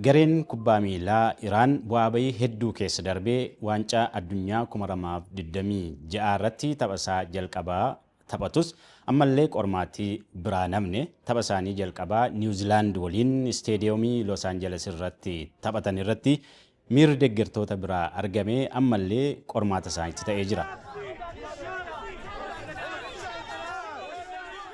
Gareen kubbaa miilaa Iraan bu'aa bayii hedduu keessa darbee waancaa addunyaa 2026 irratti tapha isaa jalqabaa taphatus, ammallee qormaatii biraa namne. Tapha isaanii jalqabaa Niwuzilaand waliin isteediyoomii Los Angeles irratti taphatan irratti miirri deeggartoota biraa argame ammallee qormaata isaaniitti ta'ee jira.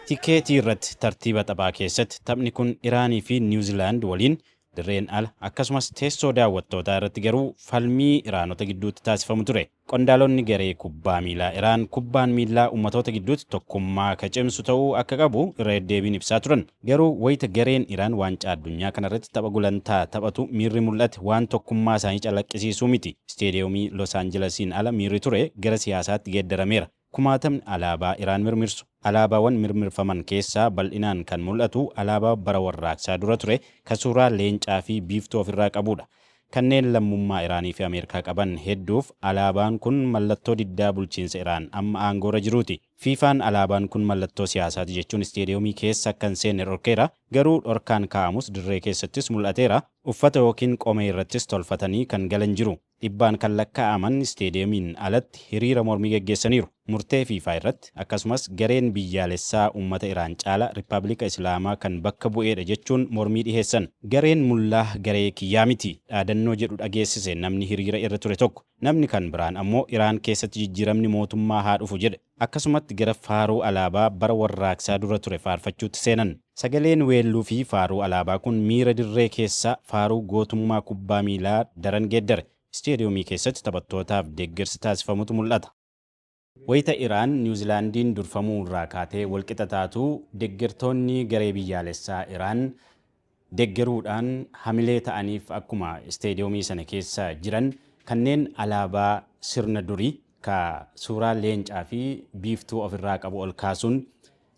Tikeetii irratti tartiiba taphaa keessatti taphni kun Iraanii fi Niwuzilaand waliin dirreen ala, akkasumas teessoo daawwattootaa irratti garuu falmii Iraanota gidduutti taasifamu ture. Qondaalonni garee kubbaa miilaa Iraan kubbaan miilaa ummatoota gidduutti tokkummaa ka cimsu ta'uu akka qabu irra deddeebiin ibsaa turan. Garuu wayita gareen Iraan waancaa addunyaa kanarratti tapha gulantaa taphatu miirri mul'ate waan tokkummaa isaanii calaqqisiisuu miti. Isteediyoomii Los Aanjelesiin ala miirri ture gara siyaasaatti geeddarameera. Kumaatamni alaabaa Iraan mirmirsu. Alaabaawwan mirmirfaman keessaa bal'inaan kan mul'atu alaabaa bara warraaqsaa dura ture kan suuraa leencaa fi biiftuu ofirraa qabudha. Kanneen lammummaa Iraanii fi Ameerikaa qaban hedduuf alaabaan kun mallattoo diddaa bulchiinsa Iraan amma aangoorra jiruuti. Fiifaan alaabaan kun mallattoo siyaasaati jechuun isteediyoomii keessa akka hin seenne dhorkeera. Garuu dhorkaan kaa'amus dirree keessattis mul'ateera. Uffata yookiin qomee irrattis tolfatanii kan galan jiru. Dhibbaan kan lakkaa'aman isteediyoomiin alatti hiriira mormii geggeessaniiru. Murtee Fiifaa irratti, akkasumas gareen biyyaalessaa uummata Iraan caala Riippaabilika Islaamaa kan bakka bu'eedha jechuun mormii dhiheessan. "Gareen mullaa garee kiyyaa miti" dhaadannoo jedhu dhageessise namni hiriira irra ture tokko. Namni kan biraan ammoo "Iraan keessatti jijjiiramni mootummaa haa dhufu" jedhe. Akkasumatti gara faaruu alaabaa bara warraaqsaa dura ture faarfachuutti seenan. Sagaleen weelluu fi faaruu alaabaa kun miira dirree keessa faaruu gootummaa kubbaa miilaa daran geeddare. Isteediyoomii keessatti taphattootaaf deeggarsi taasifamutu mul'ata. Wayita Iraan Niwuzilaandiin durfamuu irraa kaatee walqixa taatu, deeggartoonni garee biyyaalessaa Iraan deeggaruudhaan hamilee ta'aniif akkuma isteediyoomii sana keessa jiran, kanneen alaabaa sirna durii ka suuraa leencaa fi biiftuu ofirraa qabu ol kaasuun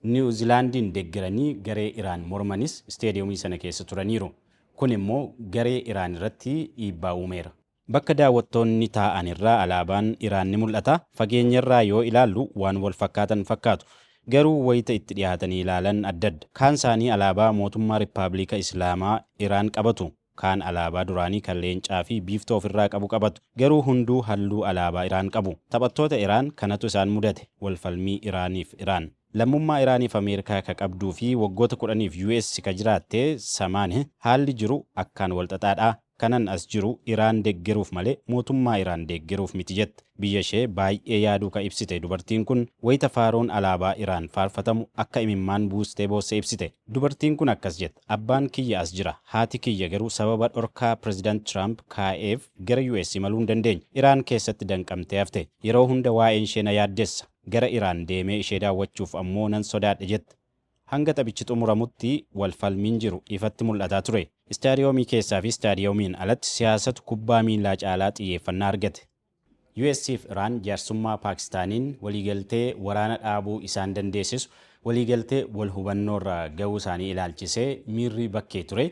Niwuzilaandiin deeggaranii garee Iraan mormanis isteediyoomii sana keessa turaniiru. Kun immoo garee Iraan irratti dhiibbaa uumeera. Bakka daawwattoonni taa'an irraa alaabaan Iraan ni mul'ata. Fageenyarraa yoo ilaallu waan wal fakkaatan fakkaatu. Garuu wayita itti dhiyaatanii ilaalan adda adda. Kaan isaanii alaabaa mootummaa Riippaabilika Islaamaa Iraan qabatu. Kaan alaabaa duraanii kan leencaa fi biiftuu ofirraa qabu qabatu. Garuu hunduu halluu alaabaa Iraan qabu. Taphattoota Iraan kanatu isaan mudate. Walfalmii Iraaniif Iraan. Lammummaa Iraaniif Ameerikaa ka qabduu fi waggoota 10f US ka jiraatte Samaane, haalli jiru akkaan walxaxaadha. "Kanan as jiru Iraan deeggaruuf malee mootummaa Iraan deeggaruuf miti" jette. Biyya ishee baay'ee yaaduu ka ibsite dubartiin kun, wayita faaruun alaabaa Iraan faarfatamu akka imimmaan buustee boosse ibsite. Dubartiin kun akkas jette: "Abbaan kiyya as jira. Haati kiyya garuu sababa dhorkaa Pireezidaant Tiraamp kaa'eef gara US imaluu hin dandeenye. Iraan keessatti danqamtee hafte. Yeroo hunda waa'een ishee na yaaddessa. Gara Iraan deemee ishee daawwachuuf ammoo nan sodaadhe" jette. Hanga taphichi xumuramutti walfalmiin jiru ifatti mul'ataa ture. Istaadiyoomii keessaa fi istaadiyoomiin alatti siyaasatu kubbaa miilaa caalaa xiyyeeffannaa argate. US fi Iraan jaarsummaa Paakistaaniin waliigaltee waraana dhaabuu isaan dandeessisu waliigaltee wal hubannoorra gahuu isaanii ilaalchisee miirri bakkee ture.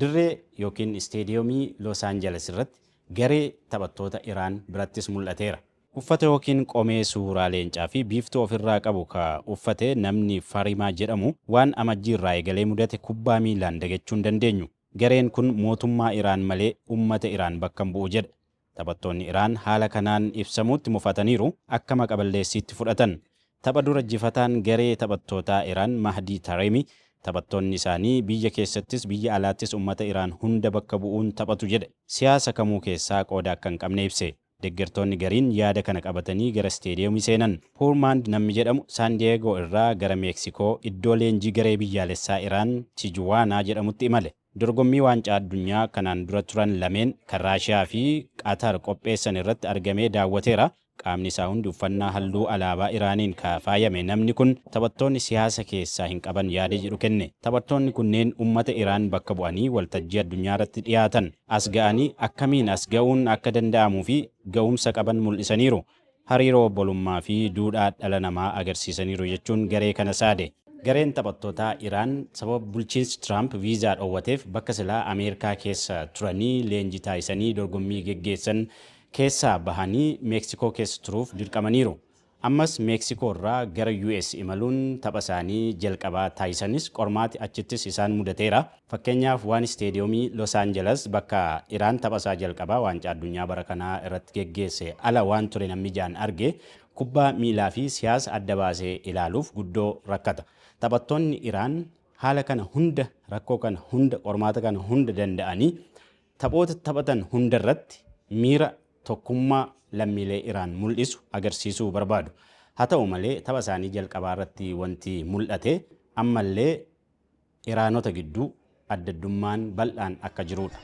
Dirree yookiin isteediyoomii Los Angeles irratti garee taphattoota Iraan birattis mul'ateera. Uffata yookiin qomee suuraa leencaa fi biiftuu ofirraa qabu ka uffate namni Farimaa jedhamu, "Waan Amajjii irraa eegalee mudate kubbaa miilaan dagachuu hin dandeenyu. Gareen kun mootummaa Iraan malee uummata Iraan bakka hin bu'u" jedha. Taphattoonni Iraan haala kanaan ibsamuutti mufataniiru, akka maqaballeessiitti fudhatan. Tapha dura jifataan garee taphattootaa Iraan Mahdii Taremi taphattoonni isaanii biyya keessattis biyya alaattis uummata Iraan hunda bakka bu'uun taphatu jedhe. Siyaasa kamuu keessaa qooda akka hin qabne ibse. Deeggartoonni gariin yaada kana qabatanii gara isteediyoomii seenan. Puurmaand namni jedhamu Saan Diyeegoo irraa gara Meeksikoo iddoo leenjii garee biyyaalessaa Iraan Tijuwaanaa jedhamutti imale. Dorgommii waancaa addunyaa kanaan dura turan lameen kan Raashiyaa fi Qatar qopheessan irratti argamee daawwateera. Qaamni isaa hundi uffannaa halluu alaabaa Iraaniin ka faayame namni kun, taphattoonni siyaasa keessaa hin qaban yaada jedhu kenne. Taphattoonni kunneen uummata Iraan bakka bu'anii waltajjii addunyaa irratti dhiyaatan. As ga'anii akkamiin as ga'uun akka danda'amuu fi ga'umsa qaban mul'isaniiru. Hariiroo obbolummaa fi duudhaa dhala namaa agarsiisaniiru jechuun garee kana saade. Gareen taphattootaa Iraan sababa bulchiinsi Tiraamp viizaa dhoowwateef bakka silaa Ameerikaa keessa turanii leenjii taasisanii dorgommii geggeessan keessaa bahanii Meeksikoo keessa turuuf dirqamaniiru. Ammas Meeksikoo irraa gara US imaluun tapha isaanii jalqabaa taasisanis qormaati achittis isaan mudateera. Fakkeenyaaf, waan isteediyoomii Los Angeles bakka Iraan tapha isaa jalqabaa waancaa addunyaa bara kanaa irratti geggeesse ala waan ture namni jaan arge kubbaa miilaa fi siyaasa adda baasee ilaaluuf guddoo rakkata. Taphattoonni Iraan haala kana hunda, rakkoo kana hunda, qormaata kana hunda danda'anii taphoota taphatan hunda irratti miira tokkummaa lammiilee Iraan mul'isu agarsiisuu barbaadu. Haa ta'u malee, tapha isaanii jalqabaa irratti wanti mul'ate ammallee Iraanota gidduu addaddummaan bal'aan akka jirudha.